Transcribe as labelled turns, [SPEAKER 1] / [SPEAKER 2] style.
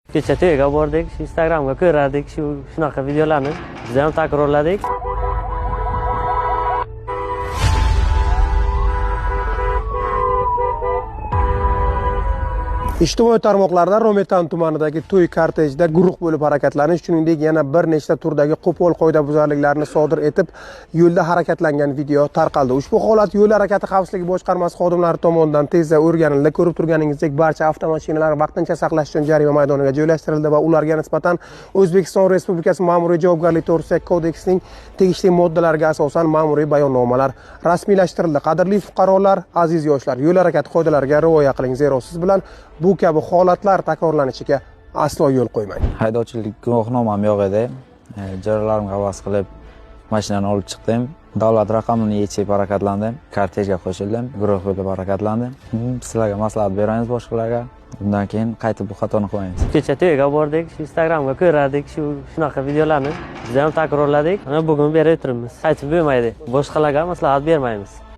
[SPEAKER 1] Kecha to'yga bordik, shu Instagramga ko'rardik shu shunaqa videolarni. Biz ham takrorladik.
[SPEAKER 2] Ijtimoiy tarmoqlarda Rometan tumanidagi to'y kortejida guruh bo'lib harakatlanish, shuningdek yana bir nechta turdagi qo'pol qoidabuzarliklarni sodir etib, yo'lda harakatlangan video tarqaldi. Ushbu holat yo'l harakati xavfsizligi boshqarmasi xodimlari tomonidan tezda o'rganildi. Ko'rib turganingizdek, barcha avtomashinalar vaqtincha saqlash uchun jarima maydoniga joylashtirildi va ularga nisbatan O'zbekiston Respublikasi Ma'muriy javobgarlik to'g'risidagi kodeksning tegishli moddalariga asosan ma'muriy bayonnomalar rasmiylashtirildi. Qadrli fuqarolar, aziz yoshlar, yo'l harakati qoidalariga rioya qiling, zero siz bilan bu kabi holatlar takrorlanishiga aslo yo'l qo'ymang.
[SPEAKER 3] Haydovchilik guvohnomam yo'q edi. Jo'ralarimga havas qilib mashinani olib chiqdim. Davlat raqamini yechib harakatlandim. Kortejga qo'shildim, guruh bo'lib harakatlandim. Sizlarga maslahat beramiz boshqalarga. Bundan keyin qaytib bu xatoni qilmaymiz.
[SPEAKER 1] Kecha to'yga bordik, shu Instagramga ko'rardik shu shunaqa videolarni. Biz ham takrorladik. Mana bugun beri o'tiribmiz. Qaytib bo'lmaydi. Boshqalarga maslahat bermaymiz.